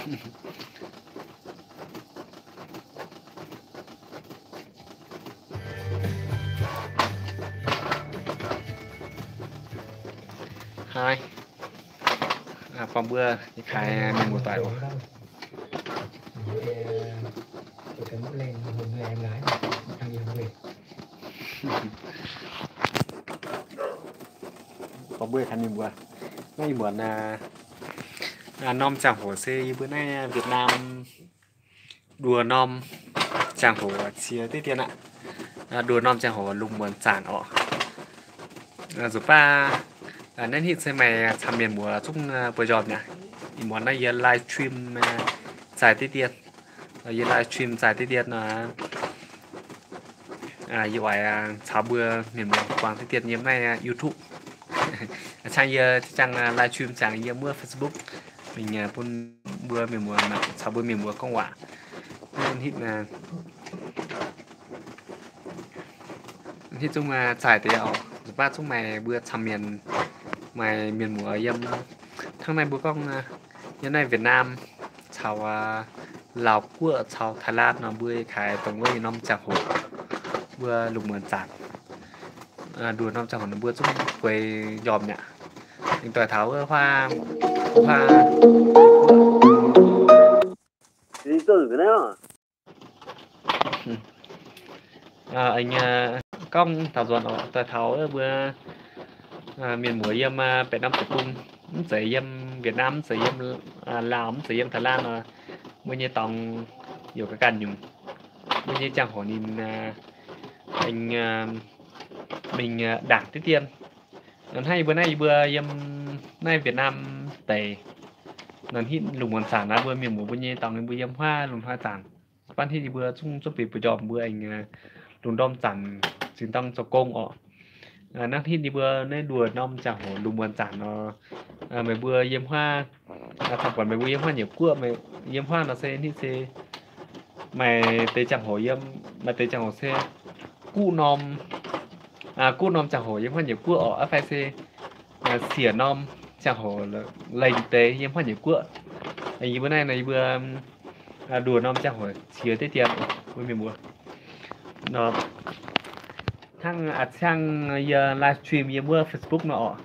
Haih, buangh mbuo nyei kaaix mienh muoz-doic oc. Buangh mbuo kaaix mienh mbuo, naaiv ih muonz norm ziangh hoc se yie mbuo naaiv Việt Nam nduoh norm ziangh hoc qiex diqv dien aqv. Nduoh norm ziangh hoc lungh muonz zanc oc. Nzunc baac naaiv hitv se maaih camv mienh muoz zungv mbuo njormh mi'aqv. Ih muonz naaiv yie live stream zaaih diqv dien, yie live stream zaaih diqv dien nor, yie oix caux mbuo mienh muoz buangh diqv dien yiem naaiv YouTube. Cang yie ziangh live stream ziangx yiem wuov Facebook mingh bun mbuo mienh muoz mangc, caux mbuo mienh muoz gorngv waac. Hitv zungv zaaih deix oc. Nzunc baac zungv maaih mbuo camv mienh, maaih mienh muoz yiem hnangv naaiv mbuo gorngv yiem naaiv Việt Nam caux Laauv guoqv caux Thái Lan nor mbuo kaaix dongh wuov norm ziangh hoc, mbuo lungh muonz zanc nduoh norm ziangh hoc nor mbuo zungv gueix njormh mi'aqv. Aengx doix taux wuov huaav, huaav gorngv taux nzuonx oc, doix taux mbuo mienh muoz yiem baeqc norm deic-bung, mv zeiz yiem Việt Nam, mv zeiz yiem Laauv, mv zeiz yiem Thái Lan nor, mbuo nyei dorngx youc ga'ganh nyungc. Mbuo nyei ziangh hoc ninh aengx mingh ndaangc diqv dien. Hnangv yie mbuo naaiv, yie mbuo yiem naaiv Việt Nam deic, nor hitv lungh muonz zanc naaiv mbuo mienh muoz mbuo nyei dorngx ninh mbuo yiem huaav lungh hnoi zanc. Baav hitv yie mbuo zungv zuov bieqc mbu'ndongx mbuo aengx lungh ndorm zanc zinh dorng zoux gong oc. Hnangv hitv yie mbuo naaiv nduoh norm ziangh hoc lungh muonz zanc nor, meih mbuo yiem huaav, camv buatc meih mbuo yiem huaav nyei guoqv, yiem huaav nor se hitv se maaih deix ziangh hoc yiem, maaih deix ziangh hoc se guqv norm, guqv norm ziangh hoc yiem huaav nyei guoqv oc, fai se siec norm ziangh hoc lengh deix yiem huaav nyei guoqv. Yie mbuo naaiv nor yie mbuo nduoh norm ziangh hoc qiex diqv dien, mbuo mienh mbuo nor, hnangv a'ciangv yie live stream yiem wuov Facebook nor oc,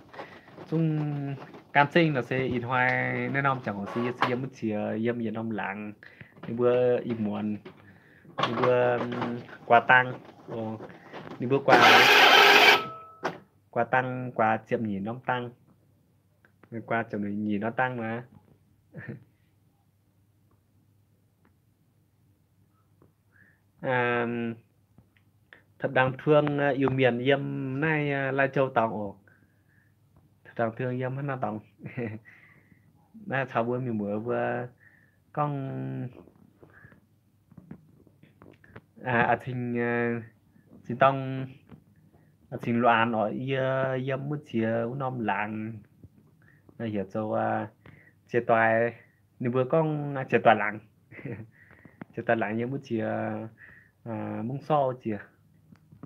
zungv gan zengv nor se ih hnoi naaiv norm ziangh hoc se yie, yie mv qiex yiem yietc norm laangz, ninh mbuo ih muonz ninh mbuo guaax dang, ninh mbuo guaax, guaax dang guaax ziepc nyeic norm dang, guaax ziepc nyeic norm dang naaiv. Taux dangh tuong Iu-Mienh yiem naaiv Lai Châu dorngx oc. Taux dangh tuong yiem hnangv naaiv dorngx. Naaiv caux mbuo mienh muoz mbuo gorngv a'cing, zinh dorng a'cing luoqc anx oc, yie yiem wuov ziex wuov norm laangz, heuc zoux Ziex Doix. Ninh mbuo gorngv Ziex Doix laangz. Ziex Doix laangz yiem wuov ziex mungv sorv ziex,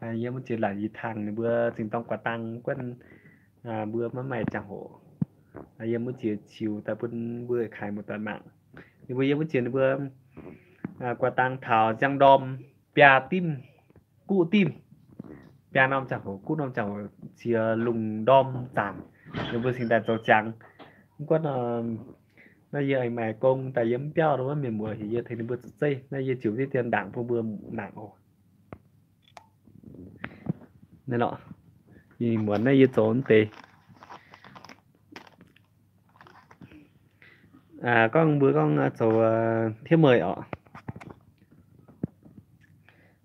yiem wuov ziex laangz yie tangh ninh mbuo zinh dorng guaax dang guanh, mbuo maiv maaih ziangh hoc yiem wuov ziex ziux daaih bun mbuo kaaix muoz-doic mangc. Ninh mbuo yiem wuov ziex ninh mbuo guaax dang taux ziangh ndorm biaa dimv, guqv dimv, biaa norm ziangh hoc, guqv norm ziangh hoc ziex lungh ndorm zanc, ninh mbuo cingx daaih zoux ziangx. Mv gunv naaiv yie aengx maaih gong daaih yiem mv biauv wuov mienh muoz heuc yie tengx ninh mbuo zoux zeiv. Naaiv yie ziux diqv dien ndaangc bun mbuo ndaangc oc. Naaiv nor, ih muonz naaiv yie zoux mv deix. Gorngv mbuo gorngv zoux thiepv meih oc.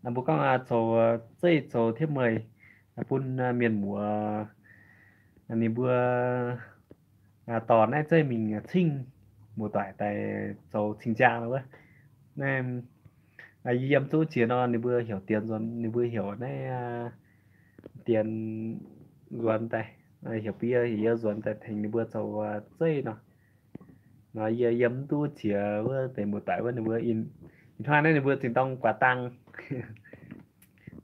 Mbuo gorngv zoux zeiv zoux thiepv meih bun mienh muoz ninh mbuo dorh naaiv zeiv mingh cingv muoz-doic daaih zoux cing-jaa wuov. Naaiv yie yiem zuqc jiex nor ninh mbuo heuc dienx nzuonx, ninh mbuo heuc naaiv dienx nzuonx daaih, heuc biev heuc yie nzuonx daaih tengx ninh mbuo zoux zeiv nor. Nor yie yiem mv duqv jiex wuov deix muoz-doic wuov ninh mbuo, ih hnoi naaiv ninh mbuo zinh dorng guaax dang.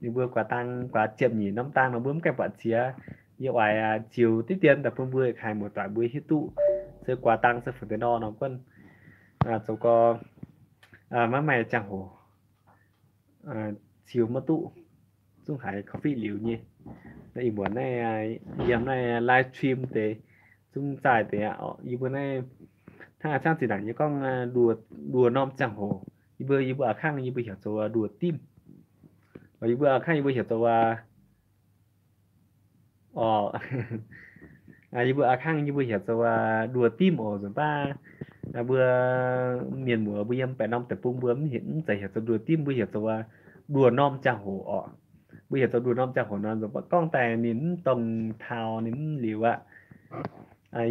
Ninh mbuo guaax dang guaax ziepc nyeic norm dang nor mbuo mv gaengh buatc jiex. Yie oix ziux diqv dien daaih bun mbuo kaaix muoz-doic mbuo hiuv duqv se guaax dang se fu'jueiv nor nor gunv. zoux gau, maiv maaih ziangh hoc ziux maiv duqv, zungv haiz korv-fiqv liuz nyei. Ih mbuo naaiv yiem naaiv live stream deix zungv zaah deix aqv. Yie mbuo naaiv hnangv a'cangv zinh ndaangc yie gorngv nduoh norm ziangh hoc, yie mbuo, yie mbuo a'kangv yie mbuo heuc zoux nduoh dimv. Yie mbuo a'kangv yie mbuo heuc zoux, o, yie mbuo a'kangv yie mbuo heuc zoux nduoh dimv oc. Nzunc baav mbuo mienh muoz mbuo yiem baeqc norm deic-bung mbuo mv zeiz heuc zoux nduoh dimv, mbuo heuc zoux nduoh norm ziangh hoc oc. Mbuo heuc zoux nduoh norm ziangh hoc nor, nzunc baav gorngv daaih ninh mv dongh taux, ninh mv liuz aqv.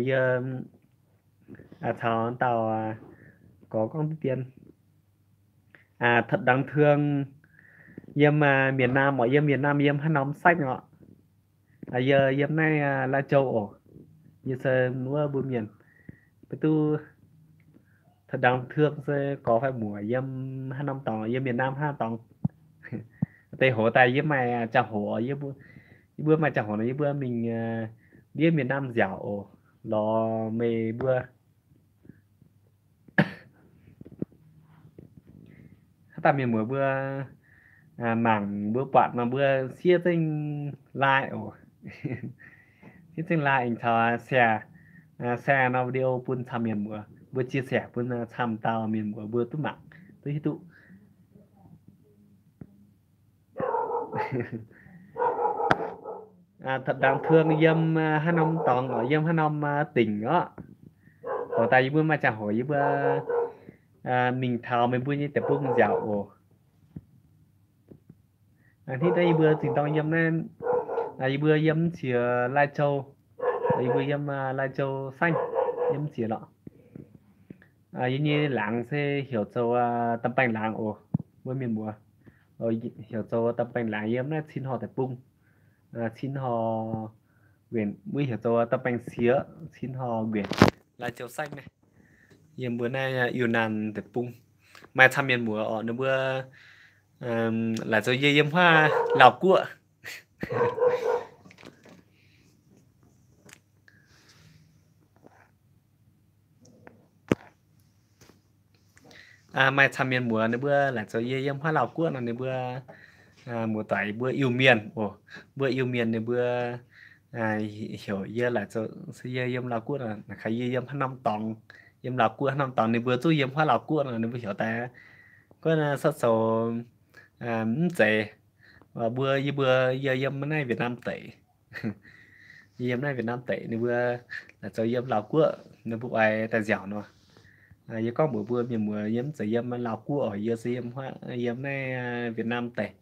Yie caux dauh gorx gorngv diqv dien, thật đáng thương, yiem miền Nam oc, yiem miền Nam yiem haaix norm sanh oc. Yie yiem naaiv Lai Châu oc. Yie se wuov mbuo mienh, mv duqv thật đáng thương se gorx fai muoc yiem haaix norm dorngx, yiem miền Nam haaix norm dorngx. Deix hoz daaih yie maaih ziangh hoc, yie mbuo maaih ziangh hoc nor yie mbuo mingh ndiev miền Nam nziaauc oc, lorz meih mbuo. Haaix dauh mienh muoz mbuo mangc mbuo buatc nor mbuo siev zengc like oc. Siev zengc like aengx caux share, share nor video bun camv mienh muoz, mbuo chia sẻ bun camv dauh mienh muoz mbuo duqv mangc, duqv hiuv duqv. Thật đáng thương yiem haaix norm dorngx oc, yiem haaix norm tỉnh oc. Hoz daaih yie mbuo maaih ziangh hoc yie mbuo mingh taux meih mbuo nyei deic-bung nziaauc oc. Hnangv naaiv yie mbuo zingh dorng yiem naaiv, yie mbuo yiem ziex Lai Châu, yie mbuo yiem Lai Châu saengv, yiem ziex lorqc. Yie nyei laangz se heuc zoux Tâm Panh laangz oc, mbuo mienh muoz. Heuc zoux Tâm Panh laangz yiem naaiv Chin Horc deic-bung, Chin Horc Nguyen, mbuo heuc zoux Tâm Panh siex, Chin Horc Nguyen, Lai Châu saengv naaiv. Yiem mbuo naaiv Yunnan deic-bung maaih camv mienh muoz oc, ninh mbuo laaic zoux yie yiem huaav Laauv Guoqv. Maaih camv mienh muoz ninh mbuo laaic zoux yie yiem huaav Laauv Guoqv nor ninh mbuo muoz-doic mbuo Iu-Mienh oc. Mbuo Iu-Mienh ninh mbuo heuc yie laaic zoux se yie yiem Laauv Guoqv nor, naaic kaaix yie yiem haaix norm dorngx, yiem Laauv Guoqv haaix norm dorngx ninh mbuo zungv yiem huaav Laauv Guoqv nor ninh mbuo heuc daaih gorngv suotv zoux mv zeiz. Mbuo yie mbuo yie yiem naaiv Việt Nam deic. Yie yiem naaiv Việt Nam deic ninh mbuo laaic zoux yiem Laauv Guoqv ninh mbuo oix daaih nziaauc nor. Yie gorngv mbuox mbuo mienh muoz yie mv zeiz yiem Laauv Guoqv oc, yie se yiem, yiem naaiv Việt Nam deic.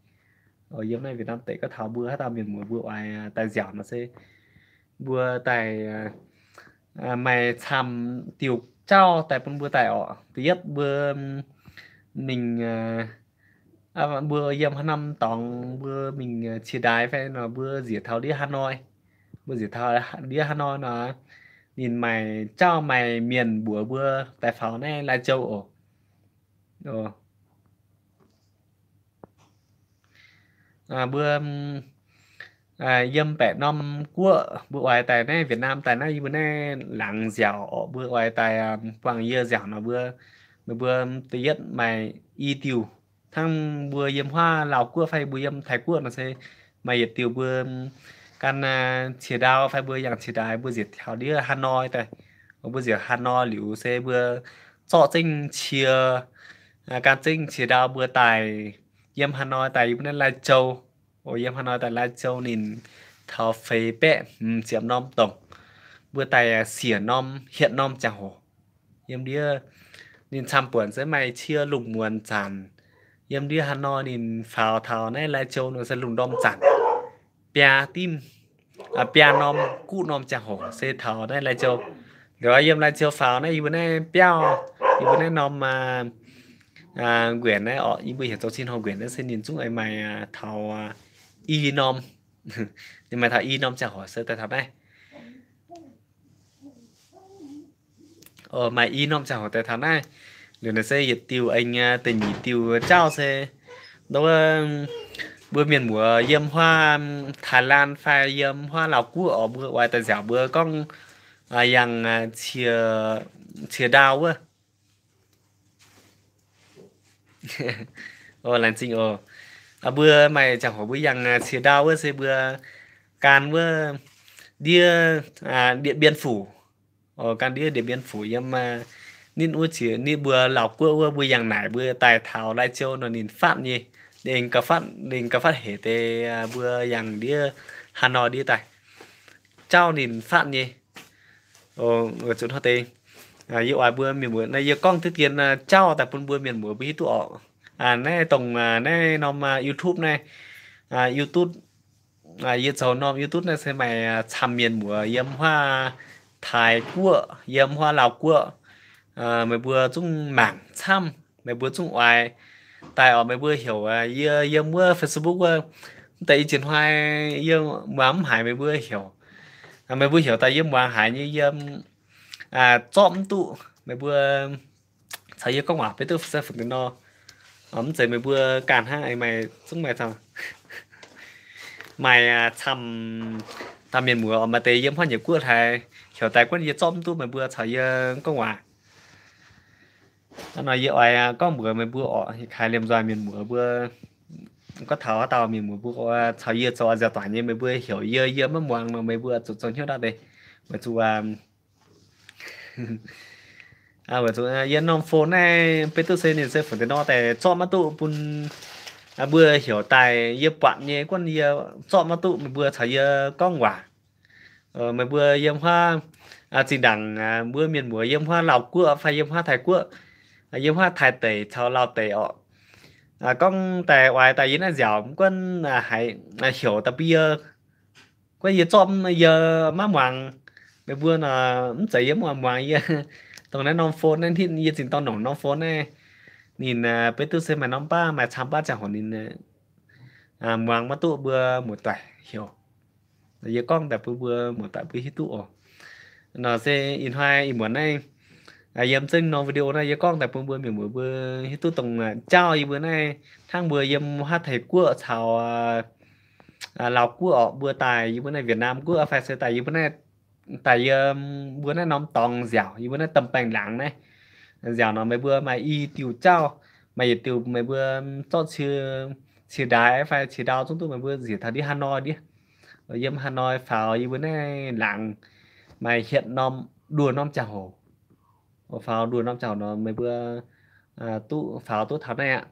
Yiem naaiv Việt Nam deic gorngv taux mbuo haaix dauh mienh muoz mbuo oix daaih nziaauc nor se mbuo daaih maaih camv diuh jauv daaih bun mbuo daaih oc. Da'yietv mbuo mingh, mbuo yiem haaix norm dorngx mbuo mingh qiex ndaaix fai nor mbuo nziec taux ndiev Hà Nội. Mbuo nziec taux ndiev Hà Nội nor, ninh maaih jauv maaih mienh mbuox mbuo daaih faaux naaiv Lai Châu oc. Mbuo yiem baeqc norm guoqv mbuo oix daaih naaiv Việt Nam daaih naaiv yie mbuo naaiv laangz nziaauc oc, mbuo oix daaih buangh yie nziaauc nor mbuo, meih mbuo da'yietv maaih i diuh hnangv mbuo yiem huaav Laauv Guoqv fai mbuo yiem Taiv Guoqv nor se maaih yietc diuh mbuo gan qiex ndau fai mbuo yangh qiex ndaaix mbuo nziec taux ndiev Hà Nội daaih. Mbuo nziec Hà Nội liuz se mbuo zorqv zengv qiex, gan zengv qiex ndau mbuo daaih yiem Hà Nội daaih yie mbuo naaiv Lai Châu. Yiem Hà Nội daaih Lai Châu ninh taux feix baeqv hmz ziepc norm dongc. Mbuo daaih siec norm hietc norm ziangh hoc. Yiem ndiev ninh camv buonc se maaih cie lungh muonz zanc. Yiem ndiev Hà Nội ninh faaux taux naaiv Lai Châu nor se lungh ndorm zanc biaa dimv, biaa norm guqv norm ziangh hoc se taux naaiv Lai Châu. Liuz yiem Lai Châu faaux naaiv yie mbuo naaiv biauv, yie mbuo naaiv norm nquenc naaiv oc, yie mbuo heuc zoux Chin Horc Nguenc naaiv se ninh zungv maaih taux i norm, ninh maaih taux i norm ziangh hoc se daaih taux naaiv. Maaih i norm ziangh hoc daaih taux naaiv. Liuz naaiv se yietc diuh aengx da'nyeic diuh jauv se, mbuo mienh muoz yiem huaav Thái Lan fai yiem huaav Laauv Guoqv oc, mbuo oix daaih nziaauc mbuo gorngv yangh qiex ndau wuov. Laengz zingh oc. Mbuo maaih ziangh hoc mbuo yangh ciex ndau wuov se mbuo gan wuov ndiev Điện Biên Phủ. Gan ndiev Điện Biên Phủ yiem ninh wuov ziex, ninh mbuo Laauv Guoqv wuov, mbuo yangh naaic mbuo daaih taux Lai Châu nor ninh fatv nyei. Ninh gauh fatv, ninh gauh fatv hec deix mbuo yangh ndiev Hà Nội ndiev daaih. Jauv ninh fatv nyei. Weic zuqc hnangv deix, yie oix mbuo mienh muoz naaiv yie gorngv deix dien jauv daaih bun mbuo mienh muoz mbuo hiuv duqv oc. Naaiv dongh naaiv norm YouTube naaiv, YouTube, yie zoux norm YouTube naaiv se maaih camv mienh muoz yiem huaav Taiv Guoqv, yiem huaav Laauv Guoqv. Meih mbuo zungv mangc camv, meih mbuo zungv oix daaih oc. Meih mbuo heuc yie yiem wuov Facebook wuov, mv deix i ziex hnoi yie muangx mv haiz meih mbuo heuc. Meih mbuo heuc daaih yie muangx haiz nyei, yie zorqv mv duqv. Meih mbuo caux yie gorngv waac beiv duqv se fungc deix nor. Mv zeiz meih mbuo ganh hnangv, maaih zungv maaih camv, maaih camv, camv mienh muoz maaih deix yiem huaav nyeic guoqv haiz heuc daaih guonv yie zorqv mv duqv, meih mbuo caux yie gorngv waac. Hnangv nor yie oix gorngv mbuox meih mbuo oc, kaaix liemh nzoih mienh muoz mbuo, gorngv taux haaix dauh mienh muoz mbuo caux yie zoux nziaauc doic nyei, meih mbuo heuc yie, yie maiv muangx nor, meih mbuo zuqc zoux hnyouv ndau deix. Weic zuqc, weic zuqc yie norm phone naaiv beiv duqv se ninh se fungc deix nor daaih zorqv maiv duqv bun mbuo heuc daaih yie buatc nyei, guonv yie zorqv maiv duqv meih mbuo caux yie gorngv waac. Meih mbuo yiem huaav, zinh ndaangc mbuo mienh muoz yiem huaav Laauv Guoqv fai yiem huaav Taiv Guoqv, yiem huaav Taiv deic caux Laauv deic orqc, gorngv daaih oix daaih yie naaiv nziaauc mv guonv haiz heuc daaih bun yie, guonv yie zorqv yie maiv muangx. Meih mbuo nor mv zeiz yie mv muangx, yie dongh naaiv norm phone naaiv hitv yie zinh dorn nongc norm phone naaiv, ninh beiv duqv se maaih norm baav, maaih camv baav ziangh hoc ninh muangx maiv duqv mbuo muoz-doic heuc. Yie gorngv daaih bun mbuo muoz-doic mbuo hiuv duqv oc. Nor se ih hnoi ih muonz naaiv yiem zengv norm video naaiv yie gorngv daaih bun mbuo mienh muoz mbuo hiuv duqv dongh jauv yie mbuo naaiv, hnangv mbuo yiem huaav Taiv Guoqv caux Laauv Guoqv orqc, mbuo daaih yie mbuo naaiv Việt Nam Guoqv fai se daaih yie mbuo naaiv, daaih yiem mbuo naaiv norm dorngx nziaauc, yie mbuo naaiv Tâm Panh laangz naaiv nziaauc nor, meih mbuo maaih i diuh jauv, maaih yietc diuh meih mbuo zorqv cie, cie ndaaix fai cie ndau zungv duqv, meih mbuo njiec taux ndiev Hà Nội ndiev. Yiem Hà Nội faaux yie mbuo naaiv laangz maaih hietc norm, nduoh norm ziangh hoc. Faaux nduoh norm ziangh hoc nor meih mbuo duqv faaux duqv taux naaiv aqv.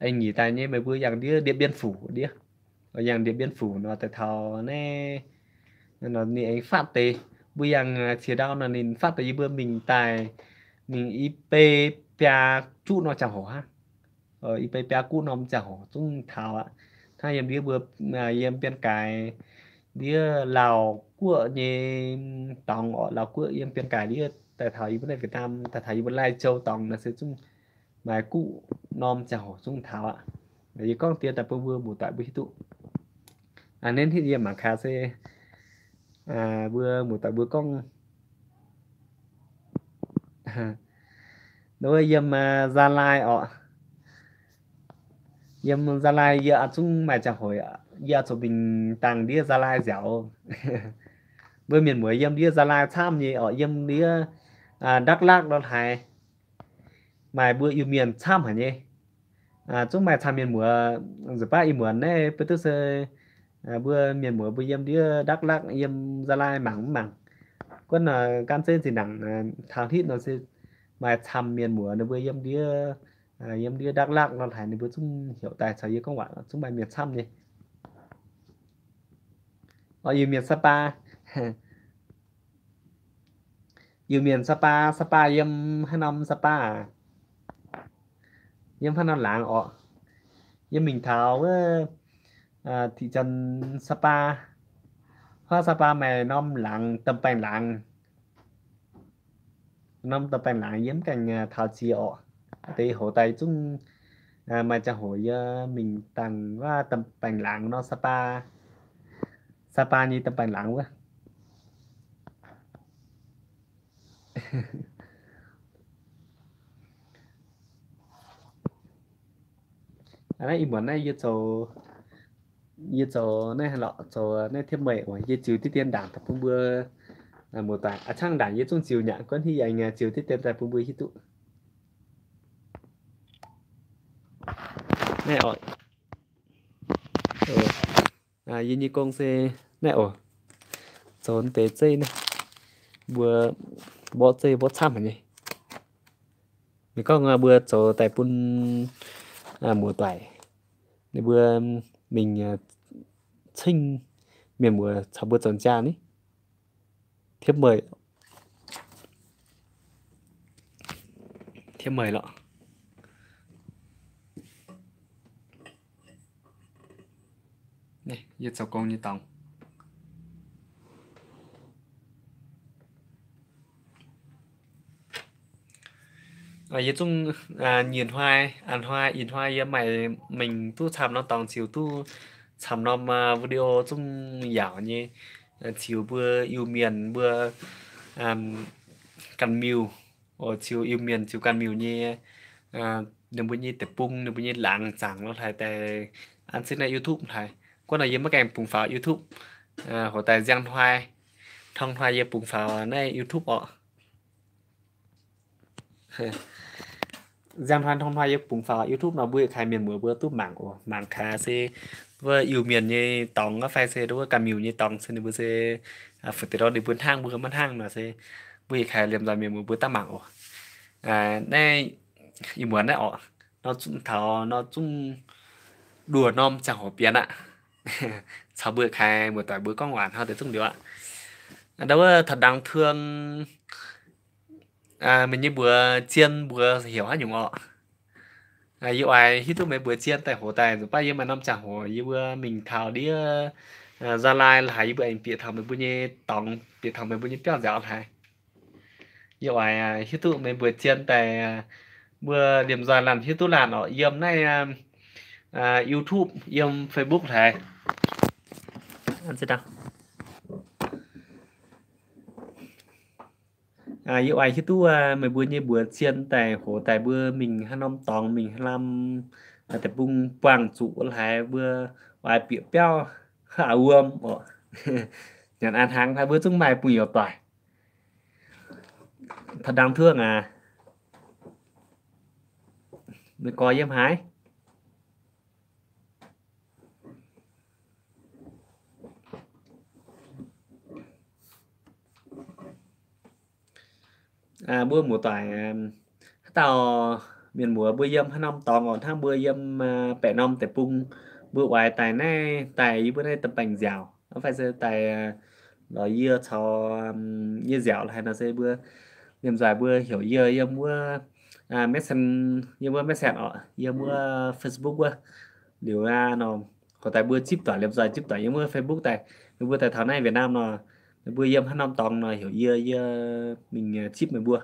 Aengx nyic daaih nyei meih mbuo yangh ndiev Điện Biên Phủ ndiev. Yangh Điện Biên Phủ nor daaih taux naaiv, ninh aengx fatv deix, mbuo yangh cie ndau nor ninh fatv deix yie mbuo mingh daaih, mingh i bei biaa juqv norm ziangh hoc hnangv. I bei biaa juqv norm ziangh hoc zungv taux aqv. Hnangv yiem ndiev mbuo, yiem bian gaix ndiev Laauv Guoqv nyei dorngx orqc, Laauv Guoqv yiem bian gaix ndiev daaih taux yie mbuo naaiv Việt Nam, daaih taux yie mbuo Lai Châu dorngx nor se zungv maaih juqv norm ziangh hoc zungv taux aqv. Yie gorngv dien daaih bun mbuo muoz-doic mbuo hiuv duqv. Aa, hnangv hitv yie mangc gaax se mbuo muoz-doic mbuo gorngv, wuov yiem Gia Lai orqc. Yiem Gia Lai yie oix zungv maaih ziangh hoc yie oix zuqc mingh dangh ndiev Gia Lai nziaauc. Mbuo mienh muoz yiem ndiev Gia Lai camv nyei orqc, yiem ndiev Dak Lak lorh haaix maaih mbuo Iu-Mienh camv haic nyei. Zungv maaih camv mienh muoz, nzunc baav ih muonz naaiv beiv duqv se mbuo mienh muoz mbuo yiem ndiev Dak Lak, yiem Gia Lai mangc mv mangc. Guonv gan zeiv zinh ndaangc taux hitv nor se maaih camv mienh muoz ninh mbuo yiem ndiev, yiem ndiev Dak Lak lorh haaix ninh mbuo zungv heuc daaih caux yie gorngv waac, zungv maaih mienh camv nyei. Orqc, Iu-Mienh Sapa. Iu-Mienh Sapa, Sapa yiem haaix norm Sapa aac? Yiem haaix norm laangz orqc? Yie mingh taux wuov thị trấn Sapa. Huaav Sapa maaih norm laangz, Tâm Panh laangz. Norm Tâm Panh laangz yie mv gaengh taux jiex orqc. Deix hoz daaih zungv maaih ziangh hoc yie mingh dangh wuov Tâm Panh laangz nor, Sapa, Sapa nyei Tâm Panh laangz wuov. Naaiv ih muonz naaiv yie zoux, yie zoux naaiv lorqc, zoux naaiv thiepv meih oc, yie ziux diqv dien ndaangc daaih bun mbuo muoz-doic. A'cangv ndaangc yie zungv ziux nyei, guonv hiuv yie aengx ziux diqv dien daaih bun mbuo hiuv duqv. Naaiv oc. Yie nyei gong se naaiv oc. Zoux deix zeiv naaiv, mbuo mborqv zeiv mborqv camv haic nyei. Ninh gorngv mbuo zoux daaih bun muoz-doic, ninh mbuo mingh cengv mienh muoz caux mbuo zoux jaa ni. Thiepv meih, thiepv meih lorqc. Yie zoux gong nyei dorngx. Yie zungv nyic hnoi, a'hnoi, ih hnoi yie maaih mingh duqv camv norm dorngx ziux duqv camv norm video zungv yaauc nyei, ziux mbuo Iu-Mienh mbuo ganh miuc, ziux Iu-Mienh ziux ganh miuc nyei, ninh mbuo nyei deic-bung, ninh mbuo nyei laangz zaangc lo haaix daaih an zingv naaiv YouTube haic. Guov nor yie maiv gaengh bungx faaux YouTube. Hoc daaih nziang hnoi, tong hnoi yie bungx faaux naaiv YouTube orqc. Nziang hnoi tong hnoi yie bungx faaux YouTube nor mbuo yietc kaaix mienh muoz mbuo duqv mangc oc. Mangc kaaix se wuov Iu-Mienh nyei dorngx fai se wuov ganh miuc nyei dorngx se ninh mbuo se fu'jueiv ninh mbuo hnangv mbuo maiv hnangv nor se mbuo yietc kaaix liemh nzoih mienh muoz mbuo daav mangc oc. Naaiv ih muonz naaiv orqc, nor zungv taux nor zungv nduoh norm ziangh hoc bienx aqv. Caux mbuo yietc kaaix muoz-doic mbuo gorngv waac hnangv deix zungv liuz aqv. Ndau wuov taux ndaang tuong, meih nyei mbuox zien mbuox heuc haaix nyungc orqc? Yie oix hiuv duqv meih mbuox zien daaih hoc daaih nzunc baav yie maaih norm ziangh hoc yie mbuo mingh taux ndiev Gia Lai laaix yie mbuo aengx bieqc taux meih mbuo nyei dorngx, bieqc taux meih mbuo nyei biauv nziaauc haic. Yie oix hiuv duqv meih mbuox zien daaih mbuo liemh nzoih laanh hiuv duqv laanh orqc yiem naaiv YouTube, yiem Facebook haic. Yie oix hiuv duqv meih mbuo nyei mbuox zien daaih hoc daaih mbuo mingh haaix norm dorngx, mingh haaix norm deic-bung buangh zuqc laaix mbuo oix bieqc biauv haaix wuom orqc. Nyanc a'hnangv haaix mbuo zungv maaih bung youz doic. Taux ndaang tuong aac, meih gorx yiem haaix? Mbuo muoz-doic, haaix dauh mienh muoz mbuo yiem haaix norm dorngx orqc, hnangv mbuo yiem baeqc norm deic-bung, mbuo oix daaih naaiv daaih yie mbuo naaiv daaih baengh nziaauc, fai se daaih lorz yie caux yie nziaauc haaix nor se mbuo liemh nzoih mbuo heuc yie yiem wuov Messenger, yiem wuov Messenger orqc, yiem wuov Facebook wuov. Liuz aqv nor, hoc daaih mbuo zipv doic, liemh nzoih zipv doic yiem wuov Facebook daaih, ninh mbuo daaih taux naaiv Việt Nam nor, ninh mbuo yiem haaix norm dorngx nor heuc yie, yie mingh zipv meih mbuo.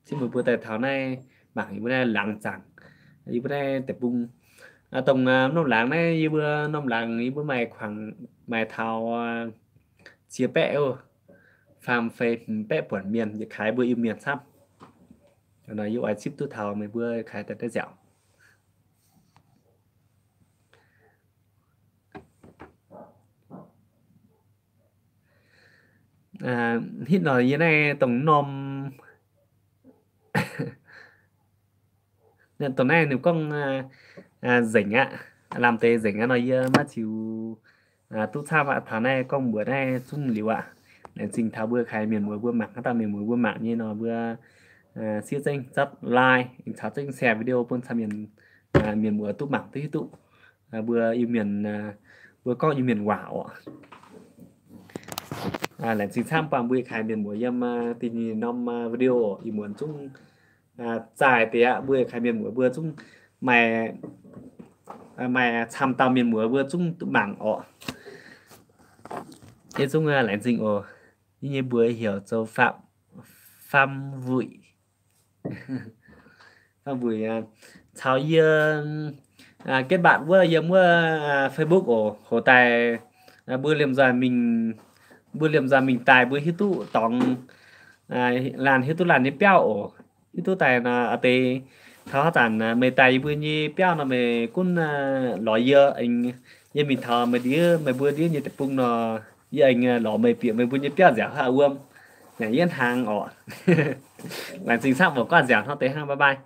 Zipv meih mbuo daaih taux naaiv mangc yie mbuo naaiv laangz zaangc, yie mbuo naaiv deic-bung. Dongh norm laangz naaiv, yie mbuo norm laangz yie mbuo maaih kuangx, maaih taux ziex baeqv, faam feix hmz baeqv buonc mienh, yietc kaaix mbuo Iu-Mienh camv. Nor yie oix zipv duqv taux meih mbuo kaaix daaih daaih nziaauc. Hitv nor yie naaiv dongh norm, dongh naaiv ninh gorngv nzengc aqv, lamh deix nzengc aqv nor yie maiv ziux duqv camv aqv. Taux naaiv gorngv mbuox naaiv zungv liuz aqv. Laengz zingh taux mbuo kaaix mienh muoz mbuo mangc, haaix dauh mienh muoz mbuo mangc nyei nor mbuo siev zengv zotv like, caux zengv share video bun camv mienh, mienh muoz duqv mangc duqv hiuv duqv mbuo Iu-Mienh, mbuo gorngv Iu-Mienh waac orqc. Laengz zingh camv buangh mbuo kaaix mienh muoz yiem da'nyeic norm video orqc. Ih muonz zungv zaaih deix aqv, mbuo kaaix mienh muoz mbuo zungv maaih, maaih camv dauh mienh muoz mbuo zungv duqv mangc orqc. Yie zungv laengz zingh oc. Yie nyei mbuox heuc zoux Faam, Faam Wuic. Faam Wuic caux yie kết bạn wuov yiem wuov Facebook oc. Hoc daaih mbuo liemh nzoih mingh, mbuo liemh nzoih mingh daaih mbuo hiuv duqv dorngx, laanh hiuv duqv laanh nyei biauv oc. Hiuv duqv daaih nor a'deix taux haaix zanc meih daaih yie mbuo nyei biauv nor meih gunv lorz yie, yie mingh taux meih ndiev, meih mbuo ndiev nyei deic-bung nor, yie aengx lorz meih bieqc meih mbuo nyei biauv nziaauc haaix wuom. Naaic yie hnaangx orqc. Laengz zingh camv oc, guanh nziaauc hnangv deix hnangv, bye bye.